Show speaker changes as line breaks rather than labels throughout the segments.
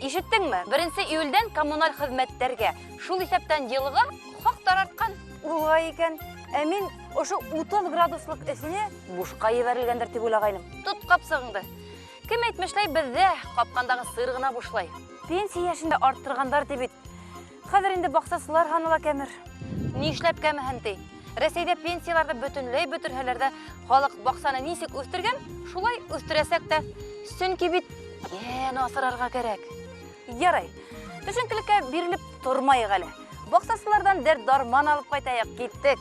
Ишеттеңме? 1 июлдән коммуналь хеҙмәттәргә, шул иҫәптән йылыға хаҡтар артҡан. Улай икән. Ә мин ошо 30 градуслыҡ эҫене бушҡа ебәрелгәндер тип уйлағайным. Тот ҡапсығыңды. Кем әйтмешләй, беҙҙә ҡапҡандағы сыр ғына бушлай. Пенсия йәшен дә арттырғандар ти бит. Хәҙер инде баҡсасылар һаны ла кәмер. Нишләп кәмеһен ти? Рәсәйҙә пенсияларҙы бөтөнләй бөтөрһәләр ҙә, халыҡ баҡсаны нисек үҫтергән, шулай үҫтерәсәк тә. Сөнки бит йән аҫырарға кәрәк. Ярай, төшөнкөлөккә бирелеп тормайыҡ әле. Баҡсасыларҙан дәрт-дарман алып ҡайтайыҡ, киттек.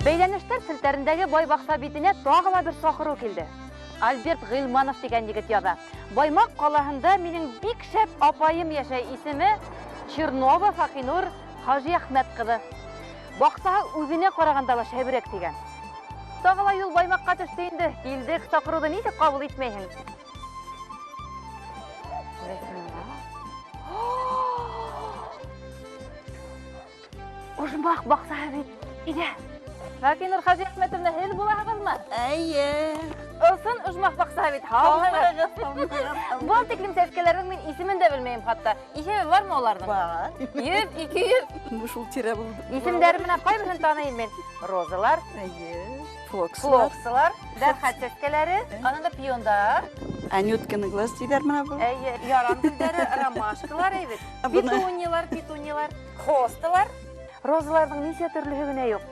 Бәйләнештәр селтәрендәге бай баҡса битенә тағы ла бер саҡырыу килде. Альберт Ғилманов тигән егет яҙа. Баймаҡ ҡалаһында минең бик шәп апайым йәшәй, исеме Чернова Фахинур Хажиәхмәт ҡыҙы. Баҡсаһы үҙенә ҡарағанда ла шәберәк тигән. Тағы ла юл Баймаҡҡа төштө инде. Килдек, саҡырыуҙы нисек ҡабул итмәйһең? Ожмах баҡсаһы бит. Иҙә. Фахинур Хажиәхмәтовна, һеҙ булаһығыҙмы?
Эйе.
Ысын ожмах баҡсаһы бит. Һаумыһығыҙ. Был тиклем сәскәләрҙең мин исемен дә белмәйем хатта. Иҫәбе бармы уларҙың?
Бар.
100, 200.
Бу шул тирә булды.
Исемдәре менән ҡайберһен таныйым мин. Розалар.
Эйе. Флоксылар.
Флоксылар. Бәрхәт сәскәләре. Анан да пиондар.
Анюткины глаз тиҙәр менә был.
Эйе, яран гөлдәре, ромашкалар әйбит. Петуниялар, петуниялар, хосталар. Розаларҙың нисә төрлөһө генә юҡ.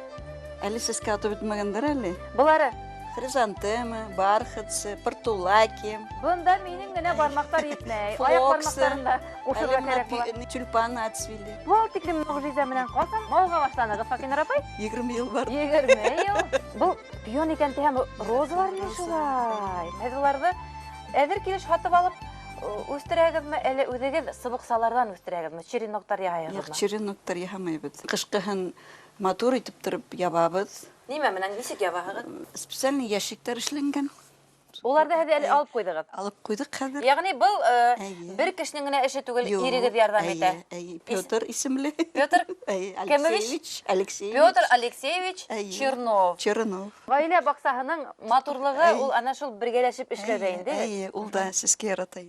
Әле сәскә атып бөтмәгәндәр әле.
Былары?
Хризантемы, бархатцы, портулаки.
Бында минең генә бармаҡтар етмәй. Аяҡ бармаҡтарын да ҡушырға кәрәк була.
Тюльпаны отцвели.
Был тиклем мөғжизә менән ҡасан мауыға башланығыҙ, Фахинур апай?
20 йыл бар.
20 йыл. Был пион икән тиһәм, розалар ни шулай? Һеҙ уларҙы әҙер килеш һатып алып үҫтерәгеҙме, әллә үҙегеҙ сыбыҡсаларҙан үҫтерәгеҙме? Череноктар яһайһығыҙмы?
Юҡ, череноктар яһамайбыҙ. Ҡышҡыһын матур итеп тороп ябабыҙ.
Нимә менән, нисек ябаһығыҙ?
Специальный ящиктар эшләнгән.
Уларҙы һеҙ әле алып ҡуйҙығыҙ?
Алып ҡуйҙыҡ хәҙер.
Йәғни был бер кешенең генә эше түгел, ирегеҙ ярҙам итә.
Эйе, Петр исемле.
Петр
Алексеевич. Алексеевич.
Петр Алексеевич Чернов.
Чернов.
Ғаилә баҡсаһының матурлығы ул ана шул бергәләшеп эшләүҙә инде.
Эйе, ул да сәскә ярата.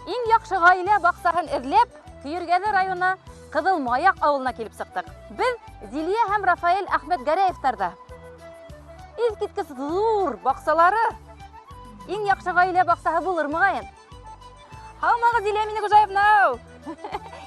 Иң яҡшы ғаилә баҡсаһын эҙләп, Көйөргәҙе районы Ҡыҙыл Маяҡ ауылына килеп сыҡтыҡ. Беҙ Зилиә һәм Рафаэль Әхмәтгәрәевтарҙа. Иҫ киткес ҙур баҡсалары. Иң яҡшы ғаилә баҡсаһы булыр моғайын. Һаумығыҙ, Зилиә Минеғужаевна.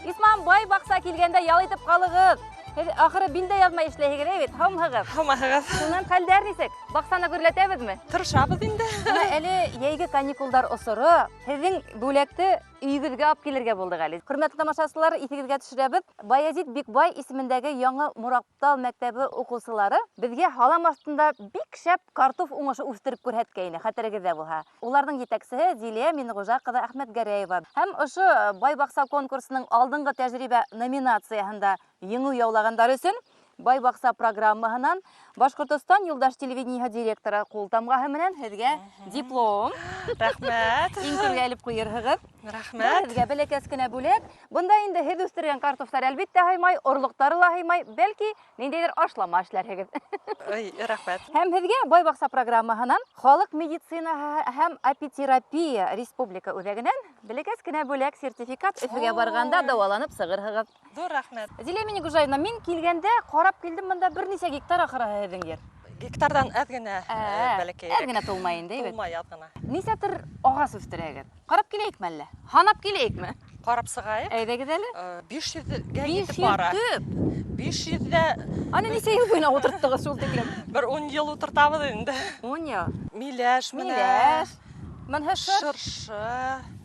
Исман бай баҡса килгәндә ял итеп ҡалығыҙ. Һеҙ ахыры билдә яҙмай эшләйһегеҙ, әй бит? Һаумыһығыҙ?
Һаумыһығыҙ.
Шунан хәлдәр нисек? Баҡсаны гөрләтәбеҙме?
Тырышабыҙ инде.
Бына әле йәйге каникулдар осоро. Һеҙҙең бүләкте өйөгөҙгә алып килергә булдыҡ әле. Хөрмәтле тамашасылар, иҫегеҙгә төшөрәбеҙ. Баязит Бикбай исемендәге Яңы Мораптал мәктәбе уҡыусылары беҙгә һалам аҫтында бик шәп картоф уңышы үҫтереп күрһәткәйне, хәтерегеҙҙә булһа. Уларҙың етәксеһе Зилиә Минғужа ҡыҙы Әхмәтгәрәева. Һәм ошо бай баҡса конкурсының алдынғы тәжрибә номинацияһында еңеү яулағандар өсөн Бай баҡса программаһынан Башҡортостан юлдаш телевидениеһы директоры ҡул тамғаһы менән һеҙгә диплом.
Рәхмәт.
Иң түргә элеп ҡуйырһығыҙ.
Рәхмәт.
Һеҙгә бәләкәс кенә бүләк. Бында инде һеҙ үҫтергән картофтар әлбиттә һыймай, орлоҡтары ла һыймай, бәлки ниндәйҙер ашлама эшләрһегеҙ.
Ой, рәхмәт.
Һәм һеҙгә Бай баҡса программаһынан Халыҡ медицинаһы һәм апитерапия республика үҙәгенән бәләкәс кенә бүләк сертификат. Өфөгә барғанда дауаланып сығырһығыҙ.
Ҙур рәхмәт.
Зилә Минеғужаевна, мин килгәндә ҡарап килдем, бында бер нисә гектар ахыры һеҙҙең ер.
Гектарҙан әҙ генә бәләкәйерәк.
Әҙ генә тулмай инде, әйбәт.
Тулмай аҙ ғына.
Нисә төр ағас үҫтерәгеҙ? Ҡарап киләйекме әллә? Һанап киләйекме?
Ҡарап сығайыҡ.
Әйҙәгеҙ әле.
500-гә етеп
500
бара.
төп.
500-дә
Аны нисә йыл буйына ултырттығыҙ шул тиклем?
Бер 10 йыл ултыртабыҙ инде.
10 йыл.
Миләш менә.
Миләш. Мынһы
шыршы.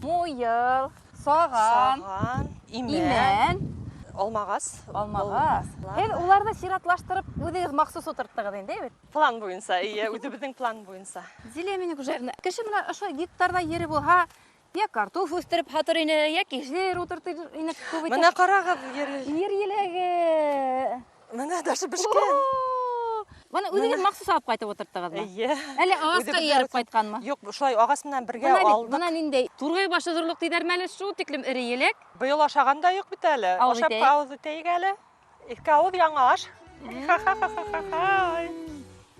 Муйыл, саған,
саған, имән,
имән,
алмағас.
Алмағас. Һеҙ уларҙы сиратлаштырып үҙегеҙ махсус ултырттығыҙ инде, бит?
План буйынса, эйе, үҙебеҙҙең план буйынса.
Зилә Минекужаевна, кеше менә ошо гектарҙа ере булһа, я картоф үҫтереп һатыр ине, я кишер ултыртыр ине күп итеп.
Мына ҡарағыҙ, ер.
Ер еләге.
Мына даже бешкән.
Бына үҙегеҙ махсус алып ҡайтып ултырттығыҙмы?
Эйе.
Әле ағасҡа эйәреп ҡайтҡанмы?
Юҡ, шулай ағас менән бергә алдыҡ.
Бына ниндәй турғай башы ҙурлыҡ тиҙәрме әле, шул тиклем эре еләк.
Быйыл ашаған да юҡ бит әле.
Ауыҙ
Ашап
итәйек.
Ауыҙ итәйек әле. Ике ауыҙ яңы аш. Ха-ха-ха-ха-ха.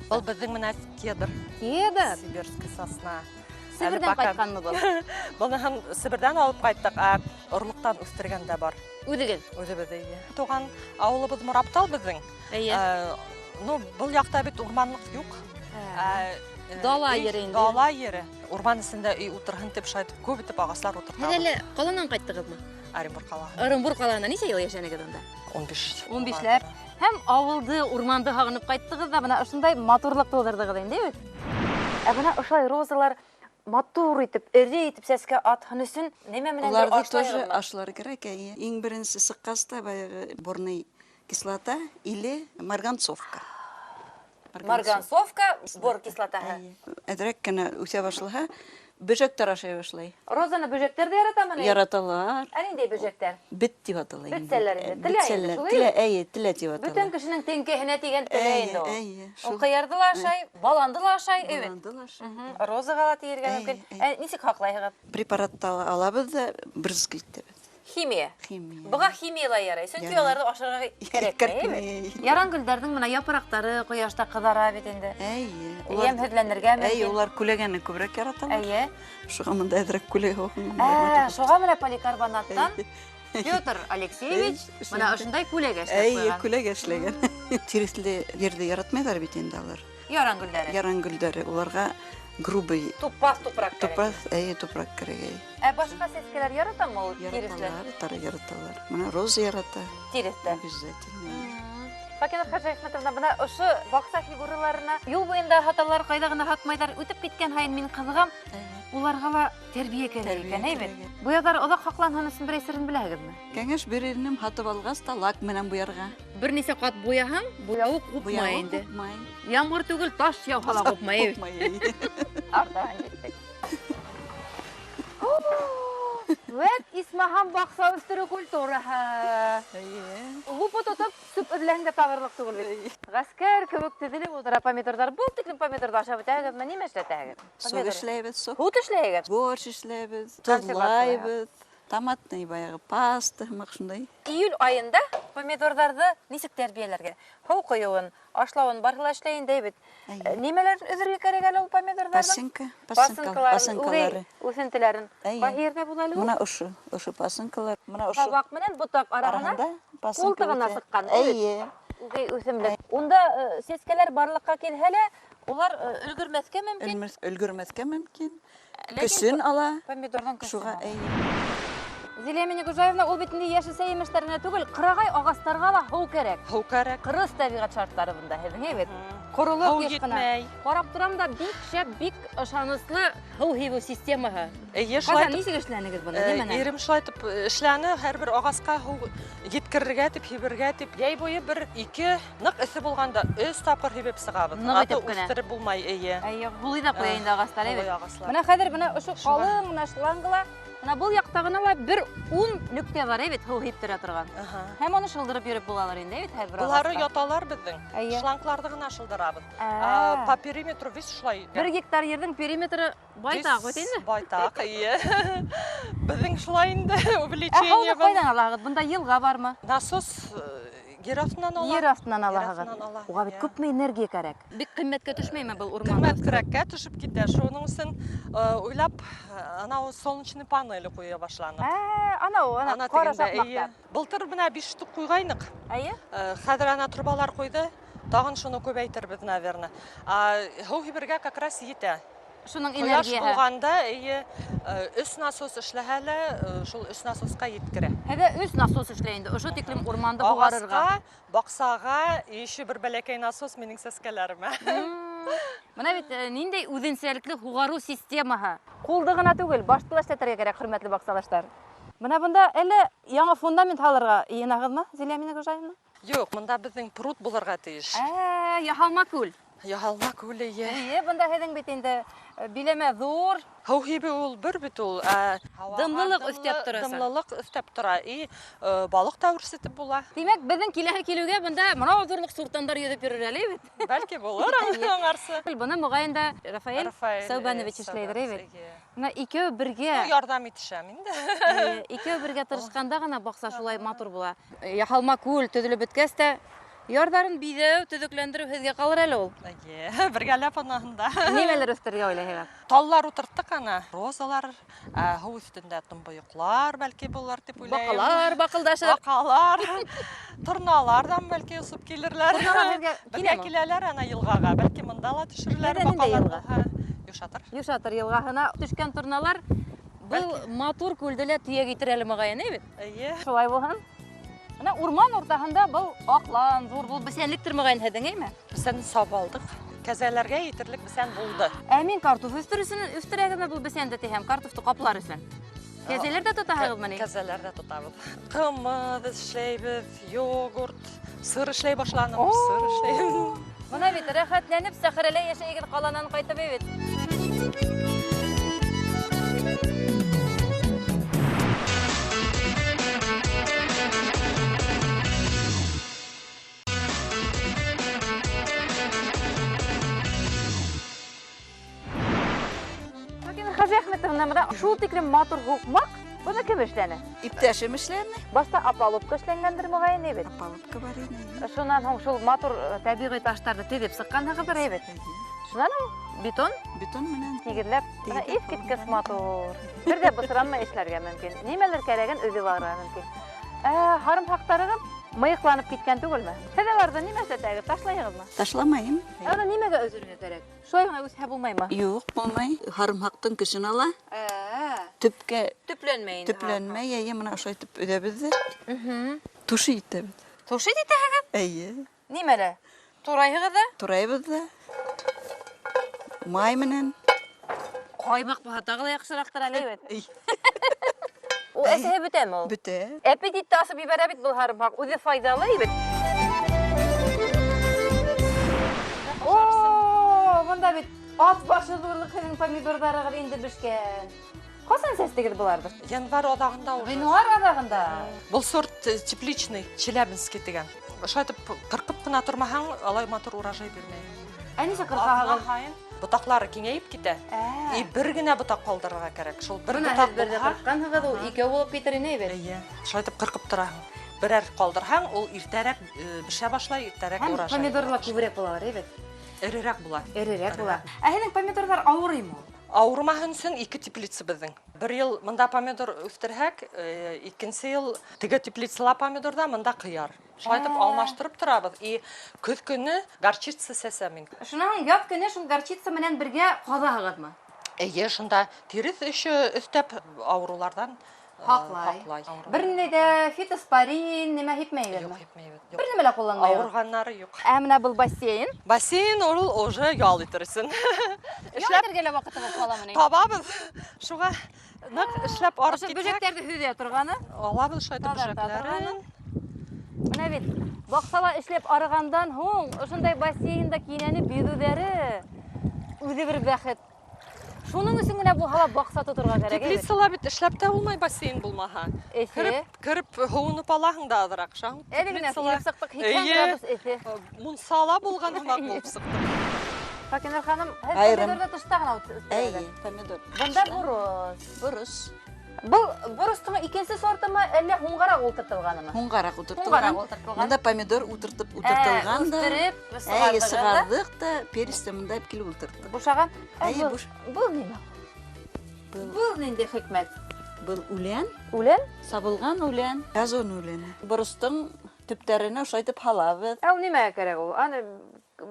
Был беҙҙең менә кедр.
Кедр?
Сибирский сосна.
Себерҙән ҡайтҡанмы был?
Быныһын Себерҙән алып ҡайттыҡ, ә орлоҡтан үҫтергән дә бар.
Үҙегеҙ?
Үҙебеҙ, эйе. Туған ауылыбыҙ Мораптал беҙҙең.
Эйе.
Ну, был яҡта бит урманлыҡ юҡ.
Дала ере инде.
Дала ере. Урман эсендә өй ултырһын тип шулай итеп күп итеп ағастар ултыртабыҙ.
Һеҙ әле ҡаланан ҡайттығыҙмы?
Оренбург ҡалаһы.
Оренбург ҡалаһында нисә йыл йәшәнегеҙ унда?
15.
15-ләп. Һәм ауылды, урманды һағынып ҡайттығыҙ ҙа, бына ошондай матурлыҡ тыуҙырҙығыҙ инде, бит? Ә бына ошолай розалар матур итеп, эре итеп сәскә атһын өсөн нимә менән
Уларҙы
ашлайһығыҙмы?
тоже ашлар кәрәк, әйе. Иң беренсе сыҡҡас та баяғы борный кислота или марганцовка.
Марганцовка, бор кислотаһы.
Әйе. Әҙерәк кенә үҫә башлаһа, бөжәктәр ашай башлай.
Розаны бөжәктәр ҙә яратамы ни?
Яраталар.
Ә ниндәй бөжәктәр?
Бет тип атала инде.
Бетсәләр инде. Телә инде,
Бетсәләр.
шулай
Телә, әйе, телә тип атала.
Бөтөн кешенең теңкәһенә тигән телә
Әйе,
инде ул.
әйе,
Ул
шул.
ҡыярҙы ла ашай, баланды ла ашай, әйбәт.
Баланды ла ашай.
Розаға ла тейергә
Әйе,
мөмкин.
әйе.
Ә нисек һаҡлайһығыҙ?
Препаратты алабыҙ ҙа брызгайтабыҙ.
Химия.
Химия.
Быға химия ла ярай, сөнки
Ярай.
уларҙы ашарға кәрәкмәй,
Кәрәкмәй.
әйбәт. Яран гөлдәрҙең бына япраҡтары ҡояшта ҡыҙара бит инде.
Әйе.
Йәмһеҙләнергә мөмкин.
Әйе, улар күләгәне күберәк яраталар.
Әйе.
Шуға мында әҙерәк күләгә оҡшаған.
Шуға менә поликарбонаттан Петр Алексеевич
Әйе,
бына ошондай күләгә эшләп
Әйе,
ҡуйған.
күләгә эшләгән. Тиреҫле ерҙе яратмайҙар бит инде алар.
Яран гөлдәре.
Яран гөлдәре. Уларға грубый
Тупаҫ тупраҡ кәрәк.
Тупаҫ, әйе, тупраҡ кәрәк, әйе.
Ә башҡа сәскәләр яратамы ул тиреҫле?
Яраталар, тары яраталар. Мына роза ярата.
Тиреҫте.
Обязательно.
Факинур Хәжиәхмәтовна, бына ошо баҡса фигураларына юл буйында һаталар, ҡайҙа ғына һатмайҙар, үтеп киткән һайын мин ҡыҙығам. Уларға ла тәрбиә кәрәк
Тәрбиә
икән, әйбәт.
кәрәк.
Буяуҙар оҙаҡ һаҡланһын өсөн берәй серен беләһегеҙме?
Кәңәш бирер инем, һатып алғас та лак менән буярға.
Бер нисә ҡат буяһаң, буяуы ҡупмай
Буяуы
инде.
ҡупмай.
Ямғыр түгел, таш яуһа ла ҡупмай, әйбәт.
Ҡупмай, әйе.
Артабан киттек. Вәт исмаһам баҡса үҫтереү культураһы.
Әйе.
Лупа тотоп, сүп эҙләһәң дә табырлыҡ түгел бит. Ғәскәр кеүек теҙелеп ултыра помидорҙар. Был тиклем помидорҙы ашап бөтәһегеҙме? Нимә эшләтәһегеҙ?
Сок
Помидор.
эшләйбеҙ, сок.
Һут эшләйһегеҙ?
Борщ эшләйбеҙ,
Консервация.
тоҙлайбыҙ. Томатный баяғы паста һымаҡ шундай.
Июль айында помидорҙарҙы нисек тәрбиәләргә? Һыу ҡойоуын, ашлауын барыһы ла эшләй инде бит.
Әйе.
Нимәләрен өҙөргә кәрәк әле ул помидорҙарҙың?
Пасынка, пасынка,
Пасынкаларын,
пасынкалары.
үгәй үҫентеләрен.
Әйе.
Ҡайһы ерҙә була әле ул?
Мына ошо пасынкалар, мына ошо
Ҡабаҡ менән ботаҡ араһына
араһында пасынка
ҡултығына
үҫә.
сыҡҡан, әйе.
Әйе.
Үгәй үҫемлек. Унда сәскәләр барлыҡҡа килһә лә, улар өлгөрмәҫкә мөмкин.
Өлгөрмәҫкә мөмкин.
Ләкин
Көсөн ала.
Помидорҙың көсөн
Шуға,
ала.
әйе.
Зилә Минекужаевна, ул бит инде йәшелсә емештәренә түгел, ҡырағай ағастарға ла һыу кәрәк.
Һыу кәрәк.
Ҡырыс тәбиғәт шарттары бында һеҙҙең, әйбәт. Ҡоролоҡ
Һыу
йыш ҡына.
етмәй.
Ҡарап торам да бик шәп, бик ышаныслы һыу һибеү системаһы.
Эйе, шулай
Ҡасан
итеп,
нисек эшләнегеҙ быны? Нимәнән?
Ирем шулай итеп эшләне, һәр бер ағасҡа һыу еткерергә тип, һибергә тип. Йәй буйы бер ике ныҡ эҫе булғанда өс тапҡыр һибеп сығабыҙ.
Ныҡ
Аты
итеп кенә.
үҫтереп булмай, эйе.
Эйе, һулый ҙа ҡуя инде ағастар,
Һулый
әйбәт.
ағастар.
Бына хәҙер бына ошо
Шуға.
ҡалын ғына шлангала, бына был яҡта ғына ла бер ун нөктә бар, әйбәт, һыу һиптерә торған. Һәм уны шылдырып йөрөп булалыр инде, әйбәт, һәр бер
Былары
ағасҡа.
яталар беҙҙең.
Эйе.
Шлангларҙы ғына шылдырабыҙ. По периметру весь шулай.
Бер гектар ерҙең периметры байтаҡ бит инде.
Байтаҡ, эйе. Беҙҙең шулай инде
Ә һыуҙы
увеличение бар.
ҡайҙан алаһығыҙ? Бында йылға бармы?
Насос ер аҫтынан ала.
Ер аҫтынан
Ер
алаһығыҙ.
аҫтынан ала,
Уға бит
иә.
күпме энергия кәрәк. Бик ҡиммәткә төшмәйме был урман?
Ҡиммәткәрәккә төшөп китә. Шуның өсөн уйлап, анау солнечный панель ҡуя башланыҡ.
Анау, ана
Ана
ҡара
тегендә,
шаҡмаҡта.
эйе. Былтыр бына 5 штук ҡуйғайныҡ.
Эйе.
Хәҙер ана трубалар ҡуйҙы. Тағын шуны күбәйтербеҙ, наверное. А һыу һибергә как раз етә.
Шуның
Ҡояш
энергияһы.
булғанда, эйе, 3 насос эшләһә лә, шул 3 насосҡа еткерә.
Һеҙҙә 3 насос эшләй инде. Ошо тиклем урманды һуғарырға.
Ағасҡа, баҡсаға, еще бер бәләкәй насос минең сәскәләремә.
Бына бит ниндәй үҙенсәлекле һуғарыу системаһы. Ҡулды ғына түгел, башты ла эшләтергә кәрәк, хөрмәтле баҡсалаштар. Бына бында әллә яңы фундамент һалырға йыйынаһығыҙмы, Зилә Минәгужаевна?
Юҡ, бында беҙҙең пруд булырға тейеш.
Яһалма күл.
Яһалма күл, эйе.
Эйе, бында һеҙҙең бит инде биләмә ҙур.
Һыу һибеү ул бер бит ул, һауаға
Дымлылыҡ өҫтәп тора.
Дымлылыҡ өҫтәп тора. И балыҡ та үрсетеп була.
Тимәк, беҙҙең киләһе килеүгә бында мынау ҙурлыҡ суртандар йөҙөп йөрөр әле бит.
Бәлки булыр аңарсы.
Быны моғайын да Рафаэль
Рафаэль,
Сәүбәнович эшләйҙер,
Сәүбәнович,
бит.
эйе.
Бына икәү бергә.
Ну, ярҙам итешәм инде.
Икәү бергә тырышҡанда ғына баҡса шулай матур була. Яһалма күл төҙөлөп бөткәс тә ярҙарын биҙәү, төҙөкләндереү һеҙгә ҡалыр әле ул.
Эйе, бергәләп анаһында.
Нимәләр үҫтерергә уйлайһығыҙ?
Таллар ултырттыҡ ана, розалар, һыу өҫтөндә томбойоҡлар бәлки булыр тип уйлайым.
Баҡалар, баҡылдашыр.
Баҡалар, торналарҙан бәлки осоп килерләр.
Торналар һеҙгә
Беҙгә
киләме?
киләләр ана йылғаға, бәлки мында ла төшөрләр
Һеҙҙә ниндәй
баҡалар
йылға?
булһа. Юшатыр.
Юшатыр йылғаһына төшкән торналар был
Бәлки.
матур күлде лә төйәк итер әле моғайын, әй бит?
Эйе.
Шулай булһын. Бына урман уртаһында был аҡлан, ҙур был бесәнлектер моғайын һеҙҙең, әйме?
Бесән сабып алдыҡ. Кәзәләргә етерлек бесән булды.
Ә мин картоф үҫтерер өсөн үҫтерәгеҙме был бесәнде тиһәм, картофты ҡаплар өсөн? Кәзәләр ҙә тотаһығыҙмы ни?
Кәзәләр ҙә тотабыҙ. Ҡымыҙ эшләйбеҙ, йогурт, сыр эшләй башланым,
О!
сыр эшләйбеҙ.
Бына бит рәхәтләнеп сәхрәлә йәшәйегеҙ, ҡаланан ҡайтып бит. Шул тиклем матур һуҡмаҡ, быны кем эшләне?
Иптәшем эшләне.
Башта опалубка эшләнгәндер моғайын, әйбәт.
Опалубка бар ине.
Шунан һуң шул матур тәбиғи таштарҙы теҙеп сыҡҡанһығыҙҙыр, әйбәт. Шунан һуң бетон
Бетон менән
тигеҙләп, бына
Тигеҙләп
иҫ киткес
ҡуйған.
матур. Бер ҙә бысранмай эшләргә мөмкин. Нимәлер кәрәген өҙөп алырға мөмкин. Һарымһаҡтарығыҙ мыйыҡланып киткән түгелме? Һеҙ уларҙы нимә эшләтәгеҙ? Ташлайһығыҙмы?
Ташламайым.
Ә уны нимәгә өҙөргә кәрәк? Шулай ғына үҫһә булмаймы?
Юҡ, булмай. Һарымһаҡтың көсөн ала. Төпкә
Төпләнмәй инде.
Төпләнмәй, эйе, бына ошолай итеп өҙәбеҙ ҙә. Туши итәбеҙ.
Туши итәһегеҙ?
Эйе.
Нимәлә? Турайһығыҙ ҙа?
Турайбыҙ ҙа. Май менән.
Ҡаймаҡ булһа тағы ла яҡшыраҡтыр әле бит.
Эй.
Ул әсәһе бөтәме ул?
Бөтә.
Аппетитты асып ебәрә бит был һарымһаҡ. Үҙе файҙалы бит. О, бында бит ат башы ҙурлыҡ һеҙҙең помидорҙарығыҙ инде бешкән. Ҡасан сәстегеҙ быларҙы?
Январь аҙағында уже.
Ғинуар аҙағында.
Был сорт тепличный, Челябинский тигән. Шулай итеп ҡырҡып ҡына тормаһаң, алай матур урожай бирмәй.
Ә нисә
Аҙна
ҡырҡаһығыҙ?
һайын ботаҡлары киңәйеп китә. И бер генә ботаҡ ҡалдырырға кәрәк. Шул бер
Бына
ботаҡ
һеҙ берҙе
булһа,
ҡырҡҡанһығыҙ, ул икәү булып китер ине бит.
Эйе. Шулай итеп ҡырҡып тораһың. Берәр ҡалдырһаң, ул иртәрәк бешә башлай, иртәрәк
Һәм
урожай
помидорлар
була.
күберәк булалар, бит.
Эрерәк була.
Эрерәк була. Ә һинең помидорҙар ауырыймы ул?
Ауырымаһын өсөн ике теплица беҙҙең. Бер йыл мында помидор үҫтерһәк, икенсе йыл теге теплицала помидорҙа, мында ҡыяр. Шулай итеп алмаштырып торабыҙ. И көҙ көнө горчица сәсәм мин.
Шунан һуң яҙ көнө шул горчица менән бергә ҡаҙаһығыҙмы?
Эйе, шунда тиреҫ өшө өҫтәп ауырыуларҙан
Һаҡлай.
һаҡлай.
Бер ниндәй дә фитоспорин нимә һипмәйегеҙме?
Юҡ, һипмәйбеҙ. Юҡ.
Бер нимә лә ҡулланмайбыҙ.
Ауырғаннары юҡ.
Ә менә был бассейн.
Бассейн ул уже ял итер өсөн.
Ял итергә лә ваҡыты булып ҡаламы ни?
Табабыҙ. Шуға ныҡ эшләп арып
Ошо
китһәк.
бөжәктәрҙе һөҙә торғаны.
Алабыҙ шулай итеп
Таҙарта
бөжәкләрен.
торғаны. Бына бит баҡсала эшләп арығандан һуң ошондай бассейнда кинәнеп йөҙөүҙәре үҙе бер бәхет. Шуның өсөн генә булһа ла баҡса тоторға кәрәк, әйбәт.
Теплицала бит эшләп тә булмай бассейн булмаһа.
Эҫе.
Кереп һыуынып алаһың да аҙыраҡ. Шаң
Әле генә
теплицала
килеп сыҡтыҡ, һикһән
Эйе.
градус эҫе.
Мунсала булған һымаҡ булып сыҡты.
Факинур ханым, һеҙ
Айырым.
помидорҙы тышта ғына үҫтерәгеҙ.
Эйе, помидор.
Бында борос.
Борос.
Был боростың икенсе сортымы, әллә һуңғараҡ ултыртылғанымы?
Һуңғараҡ ултыртылған.
Һуңғараҡ ултыртылған.
Бында помидор ултыртып ултыртылған да.
Үҫтереп,
Әйе,
сығарҙығыҙ да.
сығарҙыҡ та, пересте мында алып килеп ултырттыҡ.
Бушаған.
Әйе, буш.
Был нимә?
Был
Был ниндәй хикмәт?
Был үлән.
Үлән?
Сабылған үлән, газон үләне. Боростың Төптәренә ошайтып һалабыҙ.
Ә ул нимәгә кәрәк ул? Аны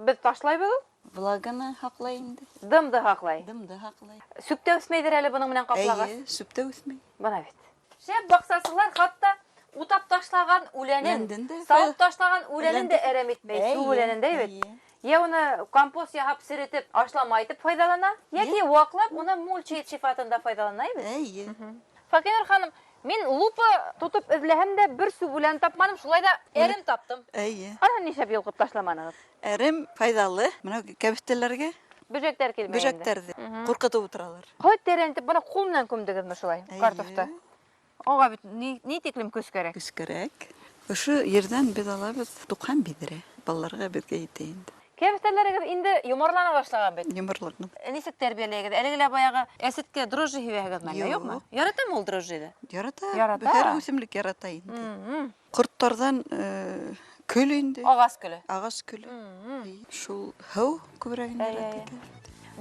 беҙ ташлайбыҙ ул?
Влаганы һаҡлай инде.
Дымды һаҡлай.
Дымды һаҡлай.
Сүп тә үҫмәйҙер әле бының менән ҡаплағас.
Эйе, сүп тә үҫмәй.
Бына бит. Шәп баҡсасылар хатта утап ташлаған үләнен,
Үләнден дә
сауып ташлаған үләнен дә
Үләнде.
әрәм итмәй, сүп
Эйе,
үләнен дә бит.
эйе.
Йә уны компост яһап серетеп, ашлама итеп файҙалана, йәки ваҡлап уны мульча сифатында файҙалана бит.
Эйе.
Факинур ханым, мин лупа тотоп эҙләһәм дә бер сүп үлән тапманым, шулай да әрем таптым.
Эйе.
Ана нишләп йолҡоп ташламанығыҙ?
Әрем файҙалы. Бына кәбеҫтәләргә
Бөжәктәр килмәй инде.
бөжәктәрҙе ҡурҡытып ултыралар.
Ҡалай тәрән итеп, бына ҡул менән күмдегеҙме шулай
Эйе.
картофты? Уға бит ни тиклем көс кәрәк?
Көс кәрәк. Ошо ерҙән беҙ алабыҙ 90 биҙрә. Балаларға беҙгә етә инде.
Кәбеҫтәләрегеҙ инде йомарлана башлаған бит.
Йомарлаған.
Нисек тәрбиәләйегеҙ? Әлеге лә баяғы әсеткә дрожжи һибәһегеҙме әллә, юҡмы?
Юҡ.
Яратамы ул дрожжиҙы?
Ярата.
Ярата.
Һәр үҫемлек ярата инде. Ҡорттарҙан көл инде.
Ағас көлө.
Ағас көлө. Шул һыу күберәген
Әй,
ярата
әй,
икән.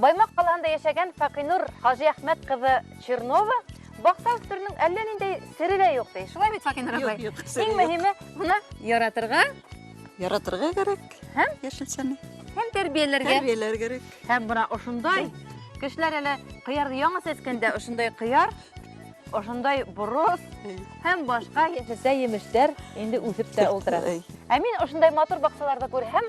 Баймаҡ ҡалаһында йәшәгән Фаҡинур Хажиәхмәт ҡыҙы Чернова баҡса үҫтереүенең әллә ниндәй сере лә юҡ ти. Шулай бит, Фаҡинур
Юҡ,
апай?
юҡ, сере
Иң
юҡ.
мөһиме уны яратырға.
Яратырға кәрәк.
Һәм?
Йәшелсәне.
Һәм тәрбиәләргә.
Тәрбиәләр кәрәк.
Һәм бына ошондай кешеләр әле ҡыярҙы яңы сәскәндә ошондай ҡыяр, ошондай борос һәм башҡа йәшелсә емештәр инде үҫеп тә ултыра.
Әй.
Ә мин ошондай матур баҡсаларҙы күрһәм,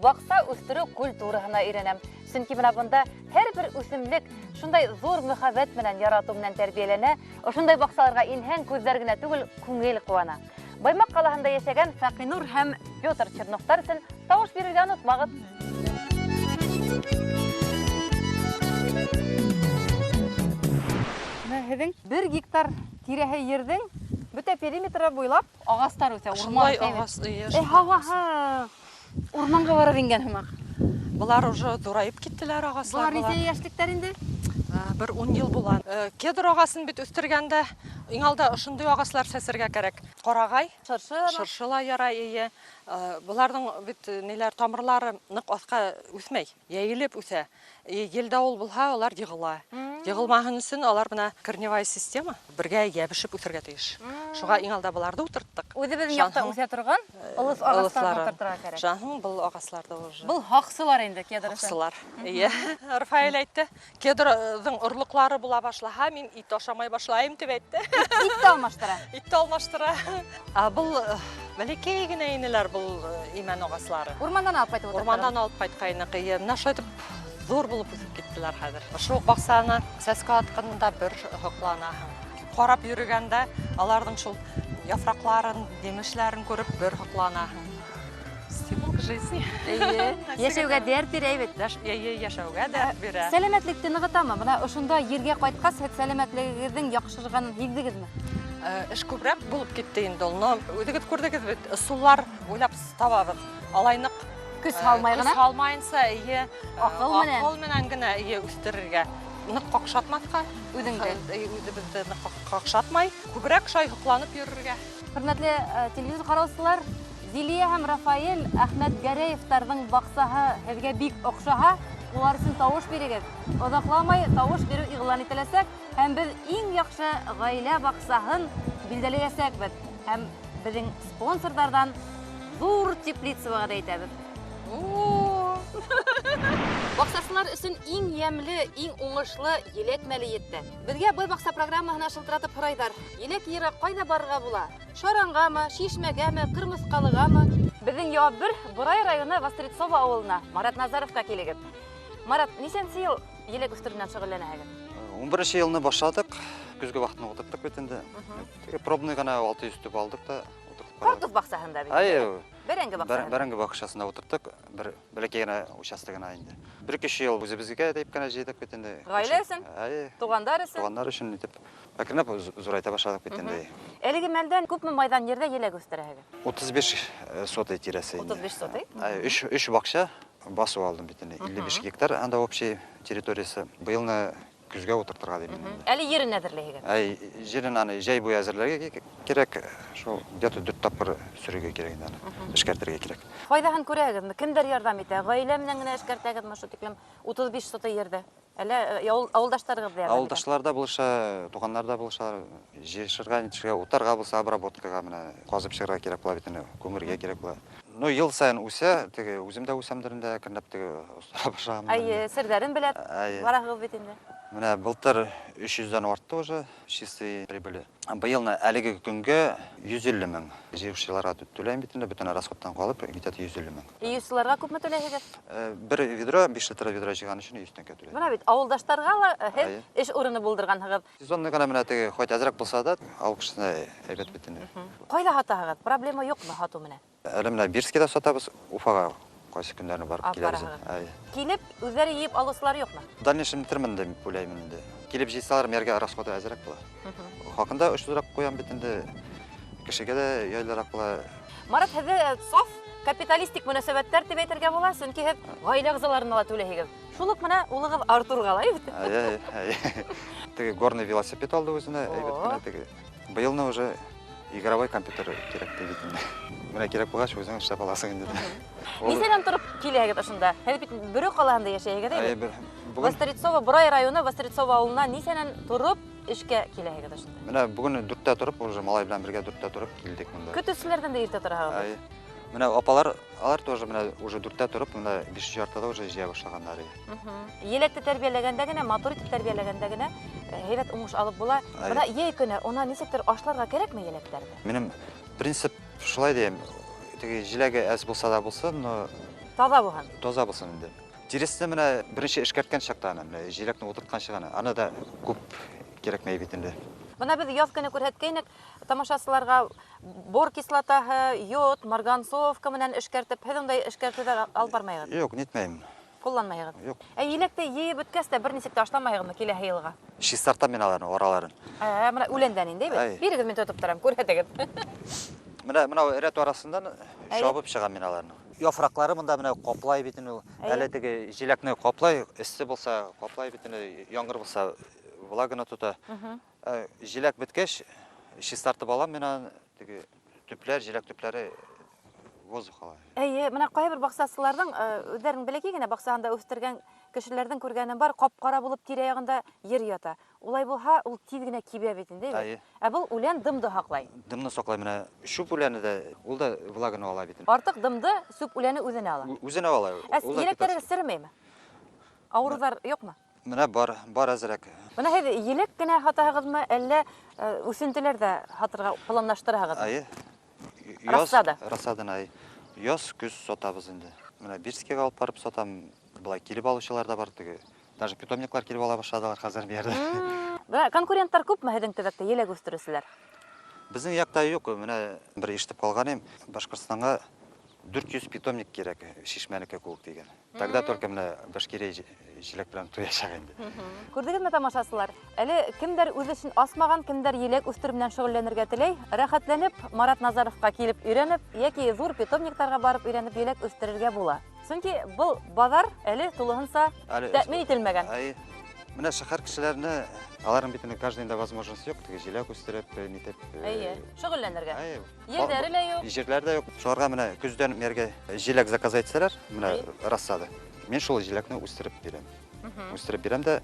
баҡса үҫтереү культураһына өйрәнәм. Сөнки бына бында һәр бер үҫемлек шундай ҙур мөхәббәт менән, яратыу менән тәрбиәләнә. Ошондай баҡсаларға инһәң, күҙҙәр генә түгел, күңел ҡыуана. Баймаҡ ҡалаһында йәшәгән Фаҡинур һәм Петр Черновтар өсөн тауыш бирергә онотмағыҙ. Бына һеҙҙең 1 гектар тирәһе ерҙең бөтә периметры буйлап ағастар үҫә, урман
Шундай
үҫә бит.
ағас, эйе,
Эй,
шундай
һауаһы! Урманға барып ингән һымаҡ.
Былар уже ҙурайып киттеләр ағаслар.
Былар нисә йәшлектәр инде?
Бер 10 йыл була. Кедр ағасын бит үҫтергәндә, иң алда ошондай ағаслар сәсергә кәрәк. Ҡарағай,
Шыршы,
шыршы ла ярай, эйе. Быларҙың бит ниләр тамырлары ныҡ аҫҡа үҫмәй, йәйелеп үҫә. Ел-дауыл булһа, улар йығыла. Йығылмаһын өсөн алар бына корневая система бергә йәбешеп үҫергә тейеш. Шуға иң алда быларҙы ултырттыҡ.
Үҙебеҙҙең яҡта
Шанһың,
үҫә торған ылыҫ ағастарын
ылыҫлары.
ултыртырға кәрәк.
Шанһың был ағасларҙы уже.
Был һаҡсылар инде, кедр өсөн.
Һаҡсылар. Эйе. Рафаэль әйтте, кедрҙың орлоҡлары була башлаһа, мин ит ашамай башлайым тип әйтте.
Ит тә алмаштыра.
Ит тә алмаштыра. Ә был бәләкәй генә инеләр был имән ағаслары.
Урмандан алып ҡайтып ултырттырған.
Урмандан алып ҡайтҡайныҡ. Эйе, менә шулай итеп ҙур булып үҫеп киттеләр хәҙер. Ошо уҡ баҡсаны сәскә атҡанда бер һоҡланаһың. Ҡарап йөрөгәндә аларҙың шул яфраҡларын, емешләрен күреп бер һоҡланаһың. Стимул к жизни.
Эйе. Йәшәүгә дәрт бирә бит.
Эйе, йәшәүгә дәрт бирә.
Сәләмәтлекте нығытамы? Бына ошонда ергә ҡайтҡас, һеҙ сәләмәтлегегеҙҙең яҡшырғанын һиҙҙегеҙме?
Эш күберәк булып китте инде ул. Но үҙегеҙ күрҙегеҙ бит, ысуллар уйлап табабыҙ. Алай ныҡ
Көс һалмай
көс
ғына.
һалмайынса, эйе,
Аҡыл менән.
Аҡыл менән генә, эйе, үҫтерергә. Ныҡ ҡаҡшатмаҫҡа.
Үҙеңде.
Эйе, үҙебеҙҙе ныҡ ҡаҡшатмай. Күберәк шай һоҡланып йөрөргә.
Хөрмәтле телевизор ҡараусылар, Зилия һәм Рафаэль Әхмәтгәрәевтарҙың баҡсаһы һеҙгә бик оҡшаһа, улар өсөн тауыш бирегеҙ. Оҙаҡламай тауыш биреү иғлан ителәсәк һәм беҙ иң яҡшы ғаилә баҡсаһын билдәләйәсәкбеҙ. Һәм беҙҙең спонсорҙарҙан ҙур теплица вәғәҙә итәбеҙ. Баҡсасылар өсөн иң йәмле, иң уңышлы еләк мәле етте. Беҙгә был баҡса программаһына шылтыратып һорайҙар. Еләк йыйырға ҡайҙа барырға була? Шаранғамы, Шишмәгәме, Ҡырмыҫҡалығамы? Беҙҙең яуап бер Борай районы Вострецово ауылына, Марат Назаровҡа килегеҙ. Марат, нисәнсе йыл еләк үҫтереү менән шөғөлләнәһегеҙ?
Ун беренсе йылны башланыҡ, көҙгө ваҡытын ултырттыҡ бит инде. Теге пробный ғына 600 төп алдыҡ та ултыртып ҡарадыҡ.
Картоф баҡсаһында бит.
Әйе.
Бәрәңге баҡсаһында.
Бәрәңге баҡсаһында ултырттыҡ, бер бәләкәй генә участок ғына инде. Бер ике йыл үҙебеҙгә тип кенә йыйҙыҡ бит инде.
Ғаилә өсөн?
Әйе.
Туғандар өсөн?
Туғандар өсөн итеп. Әкренләп ҙурайта башланыҡ бит инде.
Әлеге мәлдән күпме майҙан ерҙә еләк үҫтерәһегеҙ?
35 сотый тирәсе инде.
35 сотый?
Әйе, өс баҡса басыу алдым бит инде. 55 гектар анда общий территориясы. Быйылны көҙгә ултыртырға тип инде.
Әле ерен әҙерләйһегеҙ?
Әй, ерен аны жәй буйы әҙерләргә кәрәк. Шул где-то 4 тапҡыр сөрөргә кәрәк инде аны, эшкәртергә кәрәк.
Файҙаһын күрәһегеҙме? Кемдәр ярҙам итә? Ғаилә менән генә эшкәртәгеҙме ошо тиклем 35 сотый ерҙе? Әллә ауылдаштарығыҙ да ярҙам итә?
Ауылдашлар да булыша, туғаннар да булышалар. Җыешырга, нитешергә, утарга булса, обработкага менә казып чыгарга кирәк була бит инде, күмергә кирәк була. Ну, ел саен үсә, теге үзем дә үсәмдер инде, әкренләп теге остара башлаган.
Әйе, серҙәрен белә бараһығыҙ бит инде.
Менә былтыр 300 дән артты уже чистый прибыли. Быелны әлеге көнгә 150 мең. Җыючыларга түләйм бит инде, бөтен расходтан калып, где-то 150 мең.
Йыйыусыларға күпме түләйһегеҙ?
Бер ведро, 5 литр ведро җыйган өчен 100 тәңкә түләйм.
Бына бит ауылдаштарға ла һеҙ
Әйе.
эш урыны булдырғанһығыҙ.
Сезонный гына менә теге хоть әҙерәк булса да, авыл кешесенә әйбәт бит инде.
Ҡайҙа һатаһығыҙ? Проблема юҡмы һатыу менән?
Әле менә Бирскида сатабыз, Уфаға ҡайсы көндәрне барып
Алып
киләбеҙ.
бараһығыҙ.
Әйе.
Килеп үҙҙәре йыйып алыусылар юҡмы?
В дальнейшем нитермен дип уйлайым инде. Килеп җыйсалар, мәргә расходы әҙерәк була. Хакында очсызрак куям бит инде. Кешегә дә яйлырак була.
Марат, һеҙҙе саф капиталистик мөнәсәбәттәр тип әйтергә була, сөнки һеҙ ғаилә ағзаларына ла түләйһегеҙ. Шул уҡ менә улығыҙ Артурға ла, бит.
Әйе, әйе. Теге горный велосипед алды үзенә, әйбәт кенә теге. Быелны уже игровой компьютер кирәк ди бит инде. Менә кирәк булгач, үзең эшләп аласың инде.
Нисәдән тороп киләһегеҙ ошонда? Һеҙ бит Бөрө ҡалаһында йәшәйһегеҙ,
Әйе,
әйе?
бер. Бүген
Вострецово, Борай районы Вострецово ауылына нисәнән тороп эшкә киләһегеҙ ошонда?
Менә бүген 4-тә торып, уже малай белән бергә 4-тә торып килдек монда.
Көтөүселәрҙән дә иртә тораһығыҙ.
Әйе. Менә апалар, алар тоже менә уже 4-тә торып, менә 5:30-да уже җыя башлаганнар.
Еләкте тәрбиәләгәндә генә, матур итеп тәрбиәләгәндә генә һәйбәт уңыш алып була.
Әйе.
Бына йәй көнө уна нисектер ашларға кәрәкме еләктәрҙе?
Минем принцип шулай дим. Теге җиләге әз булса да булсын, но
Таҙа булһын.
таза булсын инде. Тиресне менә беренче эшкәрткән чакта аны, менә җиләкне утыртканчы гына, аны да күп кирәкмәй бит инде.
Бына беҙ яҙ көнө күрһәткәйнек тамашасыларға бор кислотаһы, йод, марганцовка менән эшкәртеп, һеҙ ундай эшкәртеүҙәр алып бармайһығыҙ?
Юк, нитмәйем.
Ҡулланмайһығыҙ?
Юк.
Ә еләкте йыйып бөткәс тә бер нисек тә ашламайһығыҙмы киләһе йылға?
Чистартам мин аларны, араларын.
Ә, бына үләндән инде, бит.
Әй.
Бирегеҙ, мин тотоп торам, күрһәтегеҙ.
Менә менә рәт арасыннан
Әй.
чабып чыгам мин аларны. Яфраклары монда менә каплай бит инде ул.
Әй.
Әле теге җиләкне каплай, эссе булса каплай бит инде, яңгыр булса влаганы тота. Җиләк беткәч, чистартып алам мин аны, теге төпләр, җиләк төпләре воздух ала.
Әйе, менә кайбер баҡсасыларҙың, үҙҙәренең бәләкәй генә баҡсаһында үҫтергән кешеләрҙең күргәнем бар, ҡап-ҡара булып тирә-яғында ер ята. Улай булһа, ул тиҙ генә кибә бит инде, әйе?
Әйе.
Ә был үлән дымды һаҡлай.
Дымны саҡлай менә. Сүп үләне дә, ул да влаганы ала бит инде.
Артыҡ дымды сүп үләне үҙенә ала.
Үзенә ала.
Ә
Ул да
еләктәрегеҙ
китә.
серемәйме? Ауырыуҙар юҡмы?
Менә бар, бар әҙерәк.
Бына һеҙ еләк кенә һатаһығыҙмы, әллә үҫентеләр ҙә һатырға планлаштыраһығыҙмы?
Әйе. Яз,
Рассада.
Рассаданы, әйе. Яз, көҙ сатабыҙ инде. Менә Бирскиға алып барып сатам. Былай килеп алыусылар да бар теге. Даже питомниклар килеп ала башладылар хәзер бу ерҙә.
Бына конкуренттар күпме һеҙҙең төбәктә еләк үҫтереүселәр?
Беҙҙең яҡта юҡ. Менә бер ишетеп ҡалған инем. Башҡортостанға 400 питомник кәрәк, шишмәнеке кеүек тигән. Тогда только менә Башкирия җиләк белән туячак инде.
Күрҙегеҙме, тамашасылар? Әле кемдәр үҙ эшен асмаған, кемдәр еләк үҫтереү менән шөғөлләнергә теләй, рәхәтләнеп Марат Назаровҡа килеп өйрәнеп, йәки ҙур питомниктарға барып өйрәнеп еләк үҫтерергә була. Сөнки был баҙар әле тулыһынса
Әле
тәьмин ителмәгән.
Әй, менә шәһәр кешеләренә, аларның бит инде каждый возможность юҡ, теге җиләк үҫтереп, нитеп,
Әйе, шөғөлләнергә.
Әйе.
Ерҙәре лә юҡ.
Ерләр ҙә юҡ. Шуларға менә көҙҙән мәргә җиләк заказ итсәләр, менә
Әйе.
рассада. Мин шул җиләкне үҫтереп бирәм. Үҫтереп бирәм дә,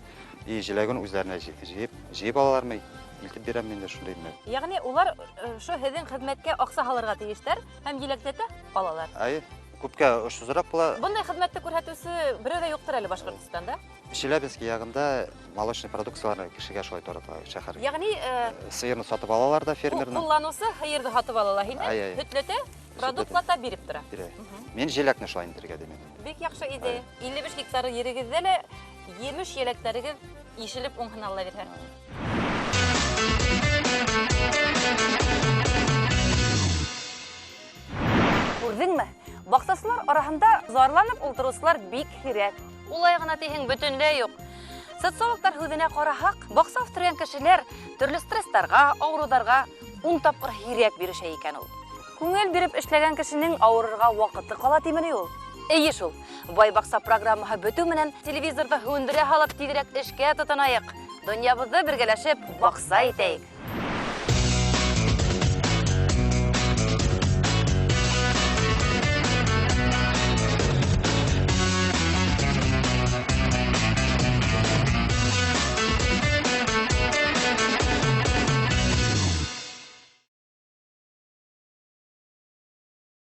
и җиләген үзләренә җыеп алалармы, илтеп бирәм инде шундай менә.
Ягъни улар ошо һеҙҙең хеҙмәткә аҡса һалырға тейештәр һәм еләкләтә алалар.
Әйе, күпкә очсызрак була.
Бындай хеҙмәтте күрһәтеүсе берәү ҙә юҡтыр әле Башҡортостанда.
Челябинск яғында молочный продукцияларны кешегә шулай тарата шәһәр.
Ягъни
Сыйырны сатып алалар да фермерны.
Кулланыусы һыйырҙы һатып ала ла һинән,
Ай, ай.
һөтләтә, продуктлата биреп тора.
Бирә. Мин җиләкне шулай индергә димән.
Бик яҡшы идея. 55 гектар ерегеҙҙә лә емеш еләктәрегеҙ ишелеп уңһын Алла бирһә. Күрҙеңме? Баҡсасылар араһында зарланып ултырыусылар бик һирәк. Улай ғына тиһең бөтөнләй юҡ. Социологтар һүҙенә ҡараһаҡ, баҡса үҫтергән кешеләр төрлө стресстарға, ауырыуҙарға 10 тапҡыр һирәк бирешә икән ул. Күңел биреп эшләгән кешенең ауырырға ваҡыты ҡала тимени ул? Эйе шул. Бай баҡса программаһы бөтөү менән телевизорҙы һүндерә һалып тиҙерәк эшкә тотонайыҡ. Донъябыҙҙы бергәләшеп баҡса итәйек.